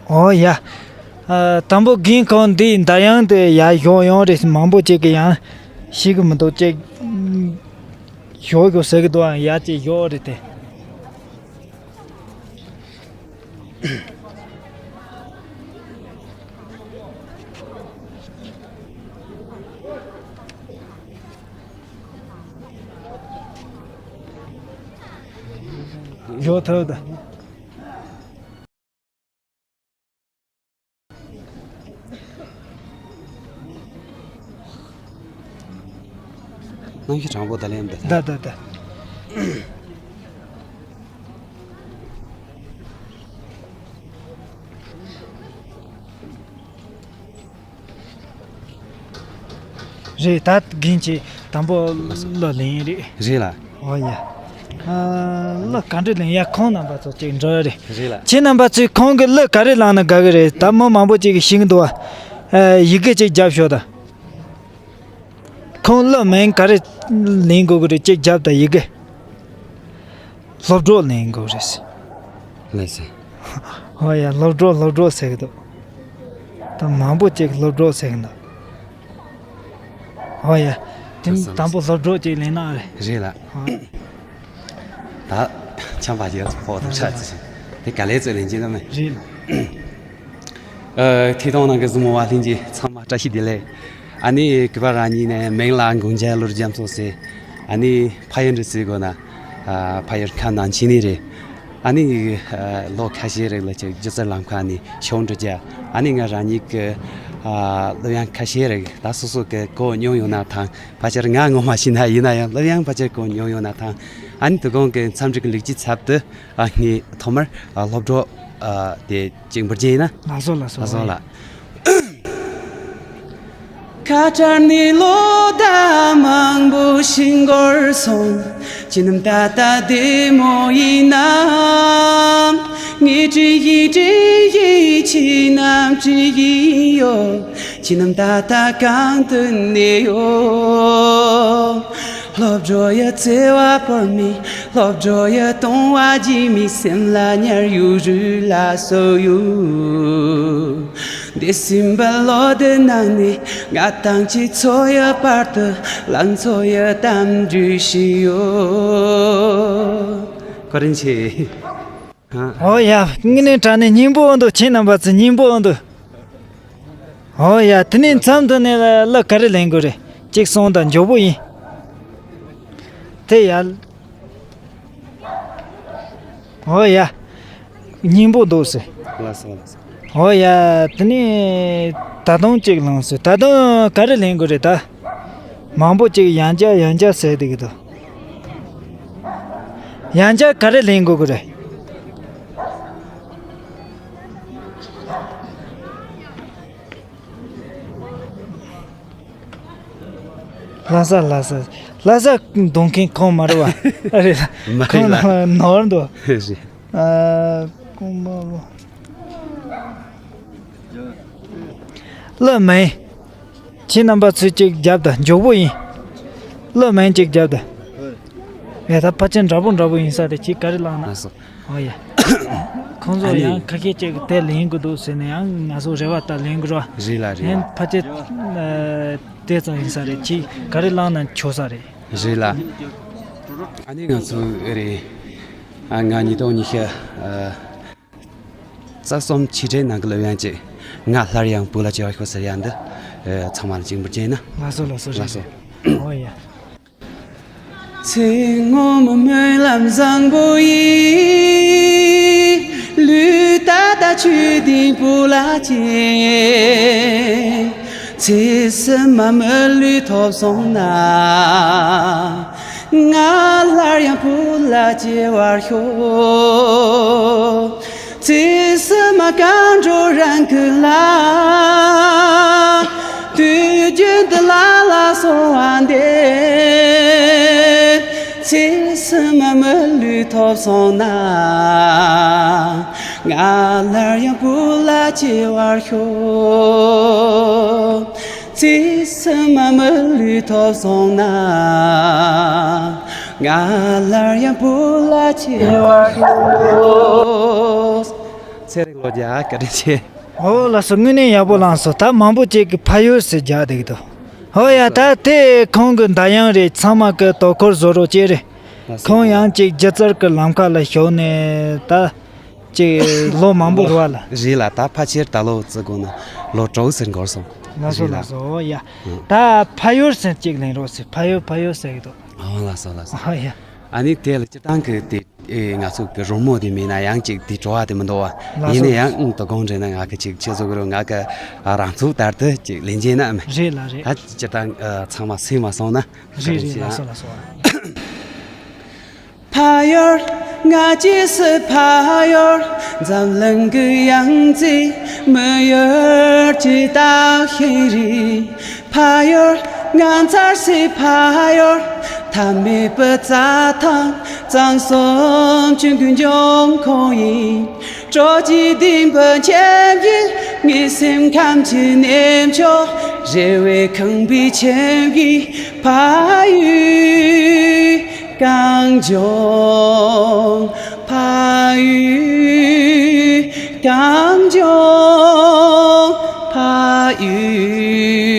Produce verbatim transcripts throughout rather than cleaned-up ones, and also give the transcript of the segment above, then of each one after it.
ཨོ་ཡ། ཨ། དང་པོ་རྒན་ཁོང་འདི་འདར་དབྱངས་དེ་ཡར་ཞོག་ཡོང་རེད། མང་པོ་ཅིག་གིས་ཡང་ཤེས་གི་མི་འདུག་ཅིག་ཞོག་ཞོག་ཟེར་གི་འདུག་ཨ། ཡར་ཅིག་ཞོག་རེད་དེ། ཞོག་ཐུབ་ད། གནམ་གཤིས་གྲང་པོ་ད་ལན་འདི། ད་ད་ད། རེད། ད་རྒན་ཁྱེད་དང་པོ་གླུ་ལེན་རེད། རེད་ལ། ཨོ་ཡ། ཨ། གླུ་ག་འདྲ་ལེན་ཡ་ཁོང་རྣམ་པ་ཚོ་ཅིག་འགྲོ་ཡ་རེད། རེད་ལ། ཁྱེད་རྣམ་པ་ཚོས་ཁོང་གི་གླུ་ག་རེ་བླངས་ན་དགའ་གི་རེད། ད་མི་མང་པོ་ཅིག་གིས་ཤེས་གི་འདུག་བ། ཨ། ཡི་གེ་ཅིག་རྒྱབ་ཤོག་ད། ཁོང་གླུ་མིང་ག་རེ་ལེན་དགོས་གི་རེད། ཅིག་རྒྱབ་ད་ཡི་གེ། སློབ་གྲོགས་ལེན་དགོས་རེད། ལགས་སོ། ཨོ་ཡ། སློབ་གྲོགས་སློབ་གྲོགས་ཟེར་གི་འདུག་ད་མང་པོ་ཅིག་སློབ་གྲོགས་ཟེར་གི་འདུག་ཨོ་ཡ། དེ་ལགས་སོ། དང་པོ་སློབ་གྲོགས་ཅིག་ལེན་ན་རེད། རེད་ལ། ཨོ། ད་ཆམ་པ་ཅིག་ཕོག་ཐུབ་ཆ་ཅི་ཞིག་དེ་ག་ལེ་ཚོད་ལེན་གྱི་ན་མེད། རེད་ལ། ཨ། ཐད་གཏོང་ནང་གི་གཟིགས་མོ་བ་ལྷན་རྒྱས་ཚང་མ་བཀྲ་ཤིས་བདེ་ལེགས། ཨ་ནི་གུས་པ་རང་ཉིད་ནས་མིང་ལ་མགོན་ཆེན་ཀླུ་རྒྱལ་མཚོ་ཟེར། ཨ་ནི་ཕ་ཡུལ་འདྲི་སའི་སྒོ་ན། ཨ། ཕ་ཡུལ་ཁམས་ནང་ཆེན་ནས་རེད། ཨ་ནི་ཨ། ལོ་ཁ་ཤས་རིང་ལ་ཅིག་སྒྱུ་རྩལ་ལམ་ཁ་ནས་ཕྱོགས་འགྲོ་བྱས། ཨ་ནི་ང་རང་ཉིད་ཀྱི་ཨ། གླུ་དབྱངས་ཁ་ཤས་རིང་ད་སོ་སོ་གི་གོ་མྱོང་ཡོད་ན་ཐང་། ཕལ་ཆེར་ང་ངོ་མ་ཤེས་ན་ཡིན་ན་ཡང་གླུ་དབྱངས་ཕལ་ཆེར་གོ་མྱོང་ཡོད་ན་ཐང་། ཨ་ནི་དོ་དགོང་གི་འཚམས་འདྲི་གི་ལེགས་སྐྱེས་ཚབ་ཏུ། ཨ། ངས་ཐོག་མར། ཨ། སློབ་གྲོགས། ཨ། དེ་གཅིག་འབུལ་གྱི་ཡིན་ན། ལགས་སོ་ལགས་སོ། ལགས་སོ་ལགས། ཁ་བྲལ་ནས་ལོ་ཟླ་མང་པོ་ཞིག་འགོར་སོང་། ཁྱེད་རྣམས་ད་ལྟ་བདེ་མོ་ཡིན་ནམ། ངས་དྲན་བཞིན་དྲན་བཞིན་ཁྱེད་རྣམས་དྲན་བཞིན་ཡོད། ཁྱེད་རྣམས་ད་ལྟ་གང་དུ་གནས་ཡོད། སློབ་གྲོགས་ཡི་བརྩེ་བ་བོར་མེད། སློབ་གྲོགས་ཡི་གདུང་བ་རྗེས་མའི་སེམས་ལ་ཉར་ཡོད། རུས་ལ་སོ་ཡོད། འདས་ཟིན་པའི་ལོ་ཟླའི་ནང་ནས་ང་དང་ཁྱེད་ཚོ་ཡི་བར་དུ་ལང་ཚོ་ཡི་གཏམ་རྒྱུད་བཞིན་ཡོད། བཀའ་དྲིན་ཆེ། ཨོ་ཡ། དངོས་གནས་དྲང་གནས་སྙན་པོ་འདུག་ཁྱེད་རྣམ་པ་ཚོ་སྙན་པོ་འདུག་ཨོ་ཡ། དེ་ནས་མཚམས་དེ་ནས་གླུ་ག་རེ་ལེན་དགོས་རེད། གཅིག་གསུངས་དང་མགྱོགས་པོ་ཡིན། དེ་ཡ། ཨོ་ཡ། སྙན་པོ་འདུག་ཟེར། ལགས་སོ་ལགས་སོ། ཨོ་ཡ། དེ་ནས་ད་དུང་གཅིག་ལངས་སོང་། ད་དུང་ག་རེ་ལེན་དགོས་རེད་ད། མང་པོ་ཅིག་ཡང་བསྐྱར་ཡང་བསྐྱར་ཟེར་བསྡད་ཀྱི་འདུག་ཡང་བསྐྱར་ག་རེ་ལེན་དགོས་ཀྱི་རེད། ལྷ་ས་ལྷ་ས་ལྷ་ས་འདོན་མཁན་ཁོང་མ་རེད་བ། ཨ་རེད། མ་རེད་ལ། ཁོང་ནོར་འདུག་རེད། ཨ། ཀོང་པོ་ལོ། གླུ་མིང་། ཁྱེད་རྣམ་པ་ཚོས་གཅིག་རྒྱབ་དང་། མགྱོགས་པོ་ཡིན། གླུ་མིང་གཅིག་རྒྱབ་དང་། ཨེ། ད་ཕལ་ཆེར་འདྲ་པོ་འདྲ་པོ་ཡིན་ས་རེད། ཁྱེད་ག་རེ་བླངས་ན། ལགས་སོ། ཨོ་ཡ། ཁོང་ཚོ་ཨ་ནི་ཡང་ཁ་ཤས་གཅིག་དེ་ལེན་དགོས་འདུག་ཟེར་ནས་ཡང་ང་ཚོ་རེ་བ་ལྟར་ལེན་དགོས་ར། རེད་ལ་རེད་ལ། ཡང་ཕལ་ཆེར་ཨ། དེ་ཙམ་ཡིན་ས་རེད། ཁྱེད་ག་རེ་བླངས་ན་ཆོག་ས་རེད། རེད་ལ། ཨ་ནི་ང་ཚོ་རེད། ཨ། ང་ཉིས་སྟོང་ཉི་ཤུ། ཨ། རྩ་གསུམ་ཆེ་གྲས་ནང་གི་གླུ་དབྱངས་ཅིག་ང་སླར་ཡང་བོད་ལ་བཅར་བར་ཤོག་ཟེར་ཡ་འདི། ཨ། ཚང་མ་ལ་གཅིག་འབུལ་གྱི་ཡིན་ན། ལགས་སོ་ལགས་སོ། ལགས་སོ། ཨོ་ཡ། ཚེ་སྔོན་མོའི་སྨོན་ལམ་བཟང་པོ་ཡིས། ལུས་ད་ལྟ་ཆོས་སྡིངས་བོད་ལ་སྐྱེས། ཚེ་ཕྱི་མ་མི་ལུས་ཐོབ་སོང་ན། ང་སླར་ཡང་བོད་ལ་སྐྱེ་བར་ཤོག་ཚེ་ཕྱི་མ་གང་འགྲོ་རང་ཁུར་ལ། དུས་རྒྱུན་དུ་ལ་ལ་གསོལ་བ་འདེབས། ཚེ་ཕྱི་མ་མི་ལུས་ཐོབ་སོང་ན། ང་སླར་ཡང་བོད་ལ་སྐྱེ་བར་ཤོག་ཚེ་ཕྱི་མ་མི་ལུས་ཐོབ་སོང་ན། ང་སླར་ཡང་བུ་ལ་ཆེ་བར་ཤོག་ཚེ་རིང་ལོ་རྒྱ་བཀའ་དྲིན་ཆེ། ཨོ་ལགས་སོ། དངོས་གནས་ཡག་པོ་བླངས་སོང་། ད་མང་པོ་ཅིག་གིས་ཕ་ཡུལ་ཟེར་རྒྱག་བསྡད་ཀྱི་འདུག་ཨོ་ཡ། ད་དེ་ཁོང་གི་འདར་དབྱངས་རེད། ཚང་མ་གི་དོ་ཁུར་བཟོ་རོགས་བྱེད་རེད། ལགས་སོ། ཁོང་ཡང་ཅིག་སྒྱུ་རྩལ་གྱི་ལམ་ཁ་ལ་ཞུགས་ནས་ད་ཅིག་ལོ་མང་པོ་རེད་བ་ལ། རེད་ལགས། ད་ཕལ་ཆེར་ད་ལོ་བརྩི་དགོས་ན་ལོ་དྲུག་ཟིན་འགོར་སོང་། ལགས་སོ། རེད་ལགས་ལགས་སོ། ཨོ་ཡ། ཨང་། ད་ཕ་ཡུལ་ཟེར་ཅིག་ལེན་རོགས་ཟེར། ཕ་ཡུལ་ཕ་ཡུལ་ཟེར་གྱི་འདུག་ཨོ་ལགས་སོ། ལགས་སོ། ཨོ་ཡ། ཨ་ནི་དེ་ལ་སྤྱིར་བཏང་གི་དེ་ཨེ་ང་ཚོ་གི་རོལ་མོ་དེ་མེད་ན་ཡང་ཅིག་དེ་བྲོ་བ་དེ་མི་འདུག་བ། ལགས་ཡིན་སོ། ན་ཡང་ཨང་དོ་དགོང་འདྲ་ན་ང་གི་ཅིག་ཁྱེད་ཚོ་གི་རོ་ང་གི་རང་ཚུགས་ལྟར་དུ་ཅིག་ལེན་བྱས་ན་མེད། རེད་ལགས་རེད། ད་སྤྱིར་བཏང་ཨ་ཚང་མ་སེམས་མ་སོང་ན། རེད་རེད། ལགས་སོ་ལགས་སོ། ཕ་ཡུལ་ང་རྗེས་སུ་ཕ་ཡུལ་འཛམ་གླིང་གི་ཡང་རྩེ་མི་ཡུལ་གྱི་རྟགས་ཤིག་རེད། ཕ་ཡུལ་ང་མཚར་སའི་ཕ་ཡུལ་མཐའ་མེད་པའི་རྩྭ་ཐང་གཙང་གསུམ་ཆུ་འགུལ་འབྱུང་ཁུངས་ཡིན། སྤྲོ་སྐྱིད་ལྡན་པའི་ཁྱིམ་གཞིས་ངའི་སེམས་ཁམས་ཀྱི་གནས་མཆོག་རེ་བས་ཁེངས་པའི་ཁྱིམ་གཞིས་ཕ་ཡུལ། གངས་ལྗོངས་ཕ་ཡུལ། གངས་ལྗོངས་ཕ་ཡུལ།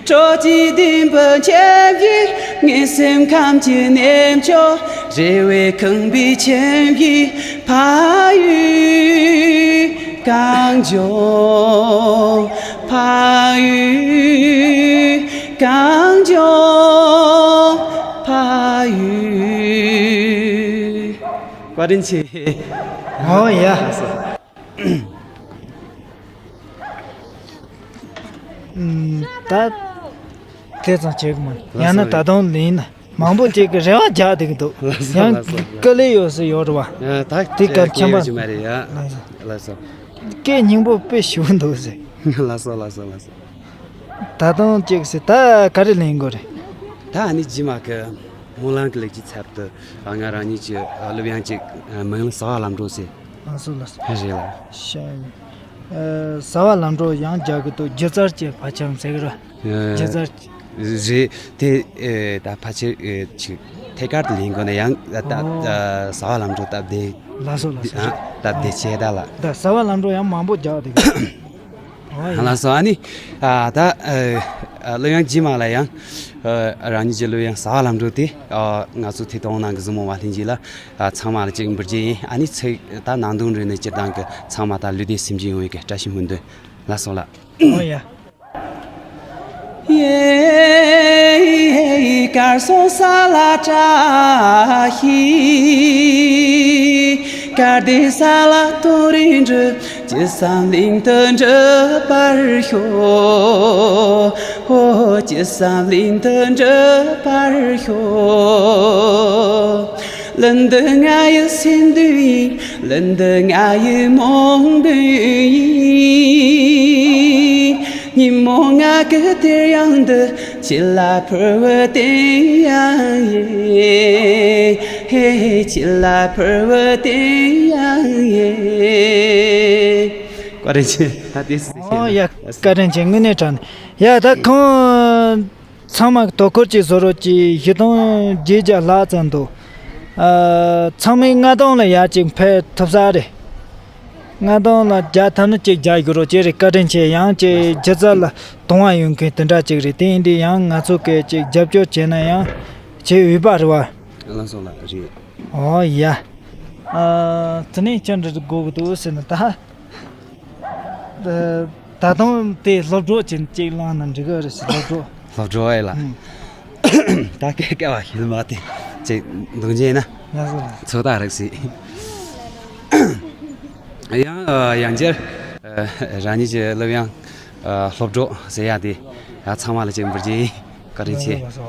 སྤྲོ་སྐྱིད་ལྡན་པའི་ཁྱིམ་གཞིས་ངའི་སེམས་ཁམས་ཀྱི་གནས་མཆོག་རེ་བས་ཁེངས་པའི་ཁྱིམ་གཞིས་ཕ་ཡུལ། གངས་ལྗོངས་ཕ་ཡུལ། གངས་ལྗོངས་ཕ་ཡུལ། བཀའ་དྲིན་ཆེ། ཨོ་ཡ། ཨུམ། ད་དེ་ཙམ་བྱེད་གི་མ། ཡང་ན་ད་དུང་ལེན་ན། མང་པོ་ཅིག་གིས་རེ་བ་རྒྱག་བསྡད་ཀྱི་འདུག་ལགས་སོ། ཡང་ལགས་སོ། དཀའ་ལས་ཡོད་ས་ཡོད་རེད་བ། ཨ། ད་དེ་གལ་ཆེན་པོ་ཡོད་ཀྱི་མ་རེད་ཡ། ལགས་སོ། ལགས་སོ། སྐད་སྙན་པོ་དཔེ་ཞེ་པོ་འདུག་ཟེར། ལགས་སོ་ལགས་སོ་ལགས་སོ། ད་དུང་ཅིག་ཟེར། ད་ག་རེ་ལེན་དགོས་རེད། ད་ཨ་ནི་རྗེས་མ་གི་སྨོན་ལམ་གྱི་ལེགས་སྐྱེས་ཚབ་ཏུ་ང་རང་ཉིད་ཀྱི་གླུ་དབྱངས་ཅིག་མིང་ལ་གསལ་བ་ལམ་འགྲོ་ཟེར། ལགས་སོ་ལགས་སོ། རེད་ལགས། ཤ། ཨ། གསལ་བ་ལམ་འགྲོ་ཡང་རྒྱག་གི་འདུག་སྒྱུ་རྩལ་གྱི་ཕ་ཁྱིམ་ཟེར་གི་ར། ཨ། སྒྱུ་རྩལ། རེད་དེ། ཨེ། ད་ཕལ་ཆེར་ཨེ་ཅིག་ཐད་ཀར་དུ་ལེན་དགོས་ན་ཡང་ད་ད་ཨོ། ད་གསལ་བ་ལམ་འགྲོ་སྟབས་བདེ། ལགས་སོ་ལགས་སོ། ཨ། སྟབས་བདེ་ཆེ་ད་ལགས། ད་གསལ་བ་ལམ་འགྲོ་ཡང་མང་པོ་རྒྱག་བསྡད་གི། ཨོ་ཡ། ལགས་སོ། ཨ་ནི་ཨ་ད་ཨ་གླུ་དབྱངས་རྗེས་མ་ལ་ཡང་ཨ་རང་ཉིད་ཀྱི་གླུ་དབྱངས་གསལ་བ་ལམ་འགྲོ་དེ་ཨ་ང་ཚོ་ཐད་གཏོང་ནང་གི་གཟིགས་མོ་བ་ལྷན་རྒྱས་ལ་ཨ་ཚང་མ་ལ་ཅིག་འབུལ་རྒྱུ་ཡིན། ཨ་ནི་ཚིག་ད་ནང་དོན་རེད་ནས་སྤྱིར་བཏང་གི་ཚང་མ་ད་ལུས་བདེ་སེམས་ཅན་ཡོང་བའི་གི་བཀྲ་ཤིས་སྨོན་འདུན། ལགས་སོ་ལགས། ཨོ་ཡ། ཡེ། གར་སོང་ས་ལ་བཀྲ་ཤིས། གར་བདེ་ས་ལ་དོན་རེ་འགྲུབ། ཅི་བསམ་ལྷུན་དུ་འགྲུབ་པར་ཤོག་ཨོ། ཅི་བསམ་ལྷུན་དུ་འགྲུབ་པར་ཤོག་གླུ་འདི་ང་ཡི་སེམས་འདུན་ཡིན། གླུ་འདི་ང་ཡི་རྨོངས་འདུན་ཡིན། ཉིན་མོ་ང་གི་དེར་ཡང་འདི། ཁྱེད་ལ་ཕུལ་བའི་དེ་ཡང་ཡིན། ཧེ། ཁྱེད་ལ་ཕུལ་བའི་དེ་ཡང་ཡིན། བཀའ་དྲིན་ཆེ། ད་དེ་སྲིད་ཨོ་ཡ། བཀའ་དྲིན་ཆེ། དངོས་གནས་དྲང་གནས་ཡ། ད་ཁོང་ཚང་མ་གི་དོ་ཁུར་ཅིག་བཟོ་རོགས་གྱིས། བཞི་སྟོང་བརྒྱད་བརྒྱ་ལྷག་ཙམ་འདུག་ཨ། ཚང་མས་ལྔ་སྟོང་ལ་ཡར་ཅིག་འཕེལ་ཐུབ་ས་རེད། ལྔ་སྟོང་ལ་རྒྱག་ཐུབ་ན་ཅིག་རྒྱག་རྒྱུ་རོགས་བྱེད་རེད། བཀའ་དྲིན་ཆེ། ཡང་ཅིག་སྒྱུ་རྩལ་ལ་དུང་བ་ཡོང་མཁན་དེ་འདྲ་ཅིག་རེད། དེ་ཡིན་དུས་ཡང་ང་ཚོ་གིས་ཅིག་རྒྱབ་སྐྱོར་བྱས་ན་ཡང་བྱེད་འོས་པ་རེད་བ། ལགས་སོ་ལགས། རེད། ཨོ་ཡ། ཨ། དེ་ནས་ཅི་འདྲ་དགོས་ཀྱི་འདུག་ཟེར་ན་ད། ད་དུང་དེ་སློབ་གྲོགས་ཅན་གཅིག་བླངས་ན་འགྲིག་གི་རེད་ཟེར། སློབ་གྲོགས། སློབ་གྲོགས་ཨེ་ལགས། ཨུམ། ད་སྐད་སྐད་བ་ཞིག་མ་དེ་ཅིག་འདུག་རྗེས་ན། ལགས་སོ། ཚོད་ལྟ་རིགས་སྲིད། ཡང་ཡང་རྒྱར་རང་ཉིད་ཀྱི་གླུ་དབྱངས་སློབ་གྲོགས་ཟེར་ཡ་དེ་ཚང་མ་ལ་ཅིག་འབུལ་རྒྱུ་ཡིན། བཀའ་དྲིན་ཆེ། ལགས་སོ།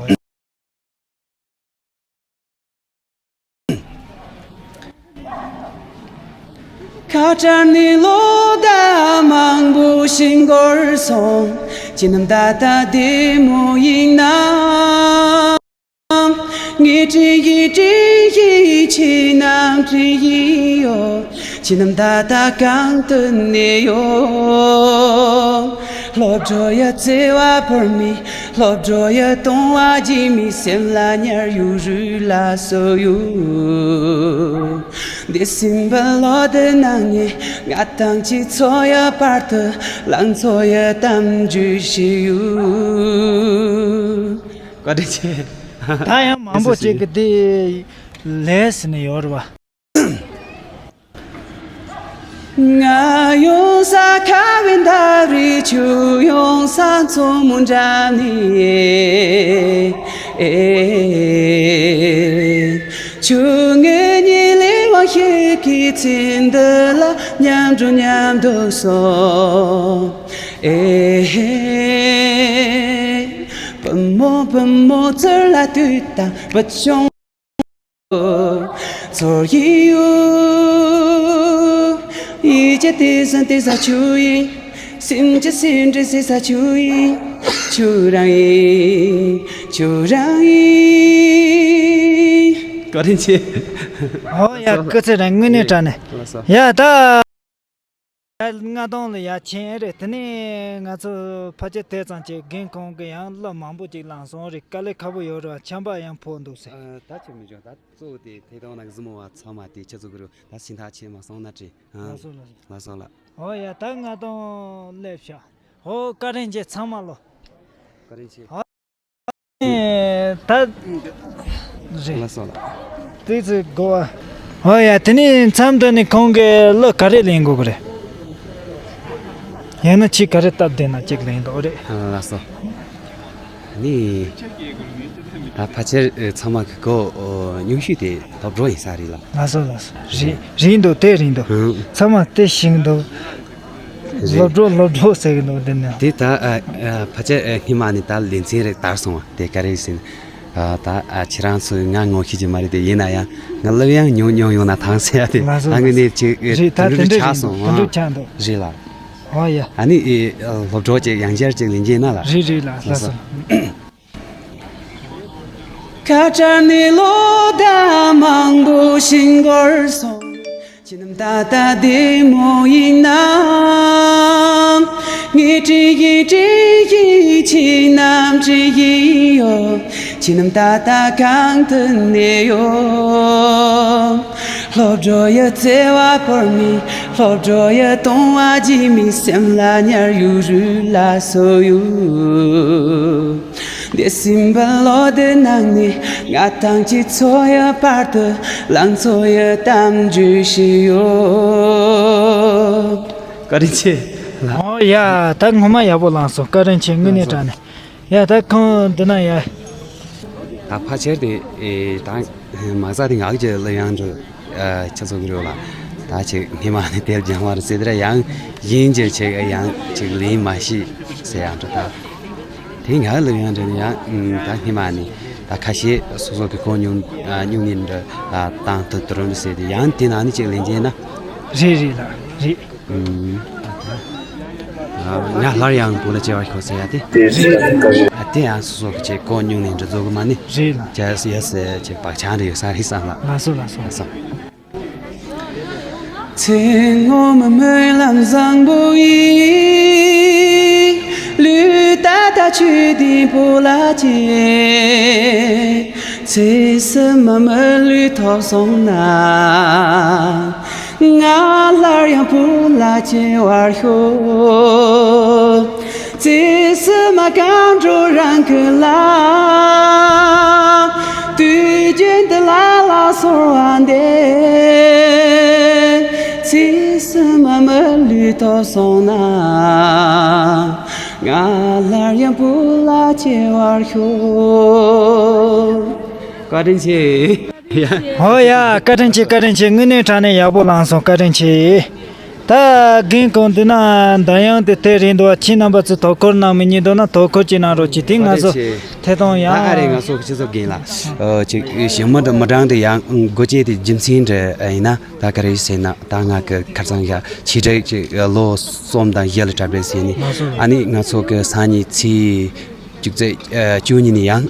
ཁ་བྲལ་ནས་ལོ་ཟླ་མང་པོ་ཞིག་འགོར་སོང་། ཁྱེད་རྣམས་ད་ལྟ་བདེ་མོ་ཡིན་ནམ། ངའི་དྲིན་ཡིན་དྲིན་ཡིན་ཁྱེད་རྣམས་དྲིན་ཡིན་ཡོད། ཁྱེད་རྣམས་ད་ལྟ་གང་དུ་གནས་ཡོད། སློབ་གྲྭ་ཡི་བརྩེ་བ་བོར་མི། སློབ་གྲྭ་ཡི་གཏོང་བ་བགྱིས་མི། སེམས་ལ་ཉར་ཡོད་རུས་ལ་སོ་ཡོད། འདས་ཟིན་པའི་ལོ་དེ་ནང་ནས། ང་དང་ཁྱེད་ཚོ་ཡི་བར་དུ། ལང་ཚོ་ཡི་གཏམ་རྒྱུད་བཤད་ཡོད། བཀའ་དྲིན་ཆེ། ད་ཡང་མང་པོ་ཅིག་གིས་དེ་ལས་ཟིན་ནས་ཡོད་རེད་བ། ང་ཡོང་ས་ཁ་བའི་འདབས་རེད། ཁྱོད་ཡོང་ས་མཚོ་མོ་འགྲམ་ནས། ཨེ། ཁྱོད་ངའི་གཉིད་ལས་དབང་ཤེད་ཀྱི་ཚེ་འདི་ལ་མཉམ་འགྲོ་མཉམ་སྡོད་སོང་། ཨེ། བུ་མོ་བུ་མོ་ཚུར་ལ་དུས་དང་བུ་ཆུང་། ཚོར་ཡིན་ཡོད། ཡིད་ཀྱི་དེ་ཟ་དེ་ཟ་ཁྱོད་ཡིན། སེམས་ཀྱི་སེམས་འདྲི་ཟེར་ས་ཁྱོད་ཡིན། ཁྱོད་རང་ཡིན། ཁྱོད་རང་ཡིན། བཀའ་དྲིན་ཆེ། ཨོ་ཡ། སྐུ་ཚེ་རིང་། དངོས་གནས་དྲང་གནས། ལགས་སོ། ཡ་ད། ཡ། ལྔ་སྟོང་ལ་ཡར་ཕྱིན་རེད། དེ་ནས་ང་ཚོ་ཕལ་ཆེར་དེ་ཙམ་གྱི་རྒན་ཁོང་གིས་ཡང་གླུ་མང་པོ་ཅིག་བླངས་སོང་རེད། དཀའ་ལས་ཁག་པོ་ཡོད་རེད་བ། ཆམ་པ་ཡང་ཕོག་འདུག་ཟེར། ཨ། ད་ཆི་མི་འཇོག་ད་གཙོ་བོ་དེ་ཐད་གཏོང་ནང་གཟིགས་མོ་བ་ཚང་མ་དེ་ཁྱེད་ཚོ་གི་རུ་ད་སེམས་ཐག་ཆད་མ་སོང་ན་དྲན། ཨ། ལགས་སོ་ལགས་སོ། ལགས་སོ་ལགས། ཨོ་ཡ། ད་ལྔ་སྟོང་སླེབས་ཤག་ཨོ། བཀའ་དྲིན་ཆེ་ཚང་མ་ལོ། བཀའ་དྲིན་ཆེ། ཨོ། ད་རེད། ལགས་སོ་ལགས། ཏོག་ཙམ་གོ་བ། ཨོ་ཡ། དེ་ནས་མཚམས་འདི་ནས་ཁོང་གིས་གླུ་ག་རེ་ལེན་དགོས་ཀྱི་རེད། ཡང་ན་ཁྱེད་ག་རེ་སྟབས་བདེ་ན་གཅིག་ལེན་དོ་རེད། ལགས་སོ། ནི། ད་ཕལ་ཆེར་ཚང་མ་གི་གོ་ཉུང་ཤོས་དེ་སློབ་གྲོགས་ཡིན་ས་རེད་ལ། ལགས་སོ་ལགས་སོ། རེད། རེད་འདུག་དེ་རེད་འདུག་ཨང་། ཚང་མ་དེ་ཤེས་འདུག་རེད། སློབ་གྲོགས་སློབ་གྲོགས་ཟེར་གི་འདུག་དེ་ནི། དེ་ད་ཨ་ཨ་ཕལ་ཆེར་ཨ་སྔོན་མ་ནས་ད་ལེ་ཚན་རེ་དར་སོང་བ་དེ་ག་རེ་ཟེར་ན། ཨ་ད་ཨ་ཁྱེད་རང་ཚོས་ང་ངོ་ཤེས་ཀྱི་མ་རེད་དེ། ཡིན་ན་ཡང་ང་སློབ་ཡང་ཉུང་ཉུང་ཡོང་ན་ཐང་ཟེར་ཡ་དེ། ལགས་སོ་ད་ལགས་ངས་སོ། ནས་ཅིག་རེད། ད་དེ་དུ་འདྲ་ཆགས་རེད་སོང་། འདུག་དེ་འདྲ་ཨང་། ཆགས་འདུག་རེད་ལ། ཨོ་ཡ། ཨ་ནི་ཨེ་སློབ་གྲོགས་ཅིག་ཡང་བསྐྱར་ཅིག་ལེན་གྱིན་ན་ལ། རེད་རེད་ལ། ལགས་སོ། ཁ་བྲལ་ནས་ལོ་ཟླ་མང་པོ་ཕྱིན་འགོར་སོང་། ཁྱེད་རྣམས་ད་ལྟ་བདེ་མོ་ཡིན་ནམ། ངས་དྲན་བཞིན་དྲན་བཞིན་ཁྱེད་རྣམས་དྲན་བཞིན་ཡོད། ཁྱེད་རྣམས་ད་ལྟ་གང་དུ་གནས་ཡོད། སློབ་གྲྭ་ཡི་བརྩེ་བ་བོར་མི། སློབ་གྲྭ་ཡི་གཏོང་བ་བགྱིས་མི། སེམས་ལ་ཉར་ཡོད་རུས་ལ་སོ་ཡོད། འདས་ཟིན་པའི་ལོ་དེ་ནང་ནས། ང་དང་ཁྱེད་ཚོ་ཡི་བར་དུ། ལང་ཚོ་ཡི་གཏམ་རྒྱུད་བཤད་ཡོད། བཀའ་དྲིན་ཆེ་ལགས། ཨོ་ཡ། ད་ངོ་མ་ཡག་པོ་བླངས་སོང་། བཀའ་དྲིན་ཆེ། དངོས་གནས་དྲང་གནས། ཡ། ད་ཁོང་འདི་ན་ཡ། ད་ཕལ་ཆེར་དེ་ཨེ་ད་མ་རྩ་དེ་ངག་གི་གླུ་དབྱངས་འགྲོ་ཨ་ཁྱེད་ཚོ་གི་རེད་ལ། ད་ཅིག་སྔོན་མ་ནས་དེབ་སྦྱང་བར་ཟེར་དེ་ར་ཡང་ཡིན་གྱི་ཅིག་ཡང་ཅིག་ལེན་མ་ཤེས་ཟེར་ཡང་འགྲོ། ད་དེ་ངག་གི་གླུ་དབྱངས་འགྲོ་ནི་ཡང་ད་སྔོན་མ་ནས་ད་ཁ་ཤས་སོ་སོ་གི་གོ་མྱོང་ཨ་མྱོང་ནི་འདྲ་ཨ་བཏང་ཐུབ་དུ་རུང་ཟེར་དེ་ཡང་དེ་ནང་ནས་ཅིག་ལེན་གྱིན་ན། རེད་རེད་ལ་རེད། ང་སླར་ཡང་བུ་ལ་སྐྱེ་བར་ཤོག་ཟེར་ཡ་དེ། དེ་ཡང་སོ་སོ་གི་ཅིག་གོ་མྱོང་ནས་འདྲ་བཟོ་གི་མ་ནི། རེད་ལ། ཅེས་ཡ་ཟེར་ཅིག་བག་ཆགས་འདྲ་ཡོད་ས་རེད་བསམ་ལ། ལགས་སོ་ལགས་སོ། ལགས་སོ། ཚེ་སྔོན་མའི་སྨོན་ལམ་བཟང་པོ་ཡིས། ལུས་ད་ལྟ་ཆོས་ལྡན་བུ་ལ་སྐྱེས། ཚེ་ཕྱི་མ་མི་ལུས་ཐོབ་སོང་ན། ང་སླར་ཡང་བུ་ལ་སྐྱེ་བར་ཤོག་ཚེ་ཕྱི་མ་གང་འགྲོ་རང་གི་ལམ། དུས་རྒྱུན་དུ་ལ་ལ་གསོལ་བ་འདེབས། ཚེ་ཕྱི་མ་མི་ལུས་ཐོབ་སོང་ན། ང་སླར་ཡང་བུ་ལ་སྐྱེ་བར་ཤོག་བཀའ་དྲིན་ཆེ། ཧོ་ཡ། བཀའ་དྲིན་ཆེ། བཀའ་དྲིན་ཆེ། དངོས་གནས་དྲང་གནས་ཡག་པོ་བླངས་སོང་། བཀའ་དྲིན་ཆེ། ད་རྒན་ཁོང་འདི་ན་འདར་དབྱངས་དེ་དེ་རེད་འདུག་ཁྱེད་རྣམ་པ་ཚོས་དོ་ཁུར་གནང་མི་ཉན་འདུག་ན་དོ་ཁུར་ཅིག་གནང་རོགས་གྱིས། དེ་ང་ཚོ་ཐད་གཏོང་ཡང་། ད་ཨ་རེ་ང་ཚོ་སྤྱི་ཚོགས་རྒན་ལགས། ཨ་ཅིག་ཞིབ་མོ་འདྲ་མི་དྲང་དེ་ཡང་སྒོ་འབྱེད་དེ་རྒྱུ་མཚན་འདྲ་ཡིན་ན་ད་ག་རེ་ཟེར་ན། ད་ང་གི་ཁ་སང་ཡ་ཆེ་དྲགས་ཅིག་ལོ་གསུམ་དང་བཞི་ལ་གྲ་སྒྲིག་བྱས་ནས། ཨ་ནི་ང་ཚོ་གི་སང་ཉིན་ཚེས་བཅུ་གཅིག་བཅུ་གཉིས་ནས་ཡང་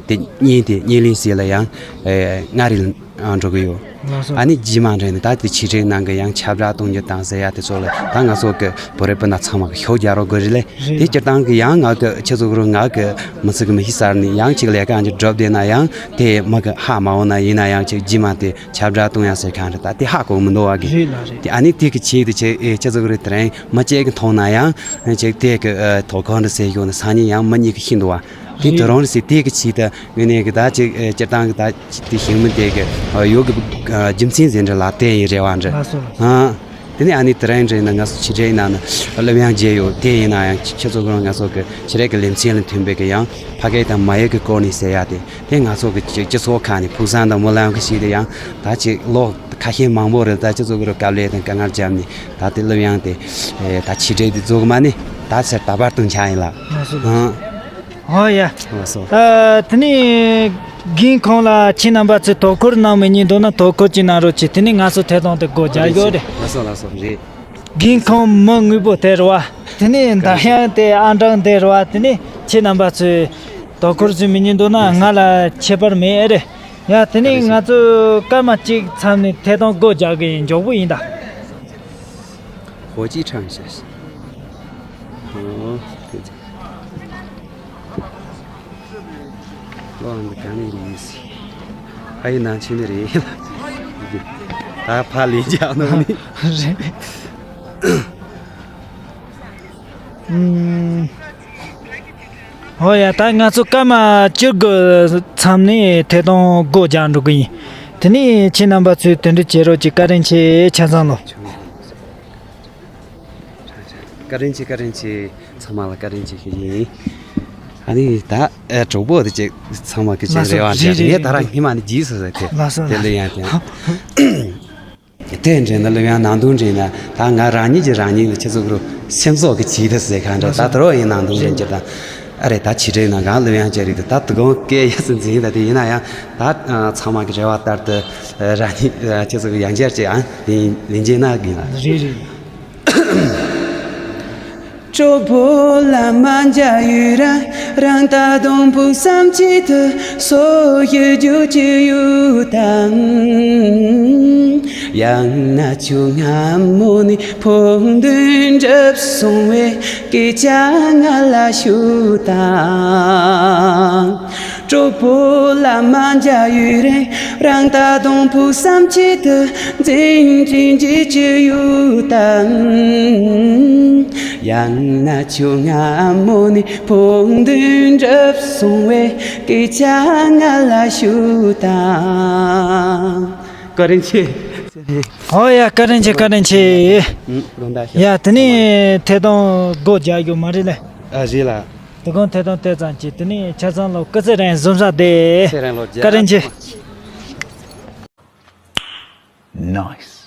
དེ་བརྙན་དེ་བརྙན་ལེན་ཟེར་ལ་ཡང་ཨ་མངའ་རིས་ ཨ་འགྲོ་གི་ཡོད། ལགས་སོ། ཨ་ནི་རྗེས་མ་འདྲ་ནི་ད་དེ་ཆེད་སྒྲིག་གནང་གི་ཡང་ཁྱབ་བསྒྲགས་གཏོང་རྒྱུ་དང་ཟེར་ཡ་དེ་ཚོ་ལ་ད་ང་ཚོ་གི་བོད་རིགས་སྤུན་ཟླ་ཚང་མ་གི་ཤུགས་རྒྱག་རོགས་དགོས་རེད་ལེ། དེ་སྤྱིར་བཏང་གི་ཡང་ང་གི་ཁྱེད་ཚོ་གི་རུ་ང་གི་མི་ཚེ་གི་མི་ཤི་ས་ནི་ཡང་ཅིག་ལས་ཀ་ཅིག་སྒྲུབ་བསྡད་ན་ཡང་དེ་མི་གི་ཧ་མ་འོང་ན་ཡིན་ན་ཡང་ཅིག་རྗེས་མ་དེ་ཁྱབ་བསྒྲགས་གཏོང་ཡ་ཟེར་གང་རེད། ད་དེ་ཧ་གོ་མི་འདུག་བ་གི། རེད་ལ་རེད། དེ་ཨ་ནི་དེ་གི་ཆེད་དུ་ཆེད་ཨེ་ཁྱེད་ཚོ་གི་རུ་དེ་རིང་མི་གཅིག་གི་མཐོང་ན་ཡང་ཅིག་དེ་གི་ཨེ་དོ་ཁོ་འདྲ་ཟེར་ཡོང་ན་སང་ཉིན་ཡང་མི་གཉིས་གི་ཤི་འདུག་བ། དེ་དུ་རང་རེད་ཟེར་དེ་གི་ཆེད་དུ་ངོས་ནས་གི་ད་ཅིག་ཨེ་སྤྱིར་བཏང་གི་ད་དེ་ཞིང་མི་དེ་གི་ཨ་ཡོད་གི་ཨ་རྒྱུ་མཚན་ཟེར་འདྲ་ལ་དེ་ཡིན་རེད་བ་འདྲ། ལགས་སོ་ལགས་སོ། ཨ། དེ་ནས་ཨ་ནི་དེ་རིང་འདྲ་ཡིན་ན་ང་ཚོ་ཆེད་སྒྲིག་ནང་ན་སློབ་ཡོན་བརྗེས་ཡོད། དེ་ཡིན་ན་ཡང་ཁྱེད་ཚོ་གི་རང་ང་ཚོ་གི་ཆེད་སྒྲིག་གི་ལེ་ཚན་ལ་མཐུན་པའི་གི་ཡང་ཕ་སྐད་དང་མ་ཡིག་གི་སྐོར་ནས་ཟེར་ཡ་དེ་དེ་ང་ཚོ་གི་སྤྱི་སྤྱི་ཚོགས་ཁག་ནས་ཕུགས་བསམ་དང་སྨོན་ལམ་གི་ཞིག་དེ་ཡང་ད་ཅིག་ལོ་ཁ་ཤས་མང་པོ་རེད། ད་ཁྱེད་ཚོ་གི་རང་དཀའ་ལས་དང་དཀའ་ངལ་བརྒྱབ་ནས་ད་དེ་སློབ་ཡོན་དེ་ད་ཆེད་སྒྲིག་དེ་རྫོགས་མ་ནི་ད་ཟེར་ད་བར་དུ་འཆར་ཡིན་ལ། ལགས་སོ་ལགས་སོ། ཨང་། ཨོ་ཡ། ལགས་སོ། ཨ། དེ་ནས་རྒན་ཁོང་ལ་ཁྱེད་རྣམ་པ་ཚོས་དོ་ཁུར་གནང་མི་ཉན་འདུག་ན་དོ་ཁུར་ཅིག་གནང་རོགས་གྱིས། དེ་ནས་ང་ཚོ་ཐད་གཏོང་དེ་སྒོ་རྒྱག་རྒྱུ་རེད། ལགས་སོ་ལགས་སོ་རེད། རྒན་ཁོང་མི་དངོས་པོ་དེ་རེད་བ། དེ་ནས་འདར་དབྱངས་དེ་ཨང་གྲངས་དེ་རེད་བ། དེ་ནས་ཁྱེད་རྣམ་པ་ཚོས་དོ་ཁུར་ཅིག་མི་ཉན་འདུག་ན་ང་ལ་ཁྱད་པར་མེད་ཨེ་རེད། ཡ་དེ་ནས་ང་ཚོ་སྐར་མ་གཅིག་མཚམས་ནས་ཐད་གཏོང་སྒོ་རྒྱག་གི་ཡིན། མགྱོགས་པོ་ཡིན་ད། 火鸡唱一下。哦，对对。哇，那干的意思。还有南京的人了。啊，怕人家那里。 ཨུམ། ཧོ་ཡ། ད་ང་ཚོ་སྐར་མ་བཅུ་དགུ་མཚམས་ནས་ཐད་གཏོང་སྒོ་རྒྱག་འགྲོ་གི་ཡིན། དེ་ནས་ཁྱེད་རྣམ་པ་ཚོས་དེ་འདྲ་བྱེད་རོགས་གྱིས། བཀའ་དྲིན་ཆེ། ཆ་ཚང་ལོ། བཀའ་དྲིན་ཆེ། བཀའ་དྲིན་ཆེ། ཚང་མ་ལ་བཀའ་དྲིན་ཆེ་ཞུ་ཡིན། ཨ་ནི་ད་ཨེ་གྲོགས་པོ་དེ་ཅིག་ཚང་མ་གི་ཅིག་ལགས་སོ། རེ་བ་རེད་བྱས་རེད། ངས་ད་རང་རེད། སྔོན་མ་ནས་རྗེས་སུ་ཟེར་ཏེ་ལགས་སོ། དེ་ལ་ཡང་དེ་དེ་འདྲ་ན་ལོ་ཡང་ནང་དོན་འདྲ་ན་ད་ང་རང་ཉིད་ཀྱི་རང་ཉིད་ལ་ཁྱེད་ཚོ་གི་སེམས་ཚོགས་ཀྱི་བྱིས་དེ་ཟེར་གང་འདྲ། ད་དོ་རོ་ཡིན་ནང་དོན་འདྲ་འགྱུར་དང་ཨ་རེད། ད་ཆེ་འདྲ་ན་གང་ལོ་ཡང་ཅི་རེད། ད་དུ་གང་སྐད་ཡ་སི་འཛིན་ད་དེ་ཡིན་ན་ཡང་ད་ཚང་མ་གི་རེ་བ་ལྟར་དུ་རང་ཉིད་ཁྱེད་ཚོ་གི་ཡང་བསྐྱར་ཅིག་ཨང་ལན་ལན་རྗེས་ན་གི་ན་རེད་རེད། གྲོགས་པོ་ལ་མ་འཇའ་ཡུ་ར་རང་ད་དུང་ཕུགས་བསམ་ཆེད་དུ་སོ་ཡུ་རྒྱུ་ཅི་ཡུ་དང་། ཡང་ན་ཆུ་སྔ་མོ་ནས་ཕུགས་འདུན་འགྲུབ་སོང་བས་སྐད་ཆ་ང་ལ་ཞུ་དང་། གྲོགས་པོ་ལ་མ་འཇའ་ཡུ་རེ་རང་ད་དུང་ཕུགས་བསམ་ཆེད་དུ་འཛིན་འཛིན་གྱི་ཅི་ཡུ་དང་། ཡང་ན་ཆུ་སྔ་མོ་ནས་ཕུགས་འདུན་འགྲུབ་སོང་བས་སྐད་ཆ་ང་ལ་ཞུ་དང་། བཀའ་དྲིན་ཆེ། ཨོ་ཡ། བཀའ་དྲིན་ཆེ། བཀའ་དྲིན་ཆེ། ཡ་དེ་ནས་ཐད་གཏོང་སྒོ་རྒྱག་རྒྱུ་མ་རེད་ལེ། ཨ་རེད་ལ། དེ་གོང་ཐད་གཏོང་དེ་ཙམ་གྱིས། དེ་ནས་ཆ་ཚང་ལོ་སྐུ་ཚེ་རིང་། གཟིམ་ས་བདེ། ཚེ་རིང་ལོ་རྒྱ། བཀའ་དྲིན་ཆེ། Nice.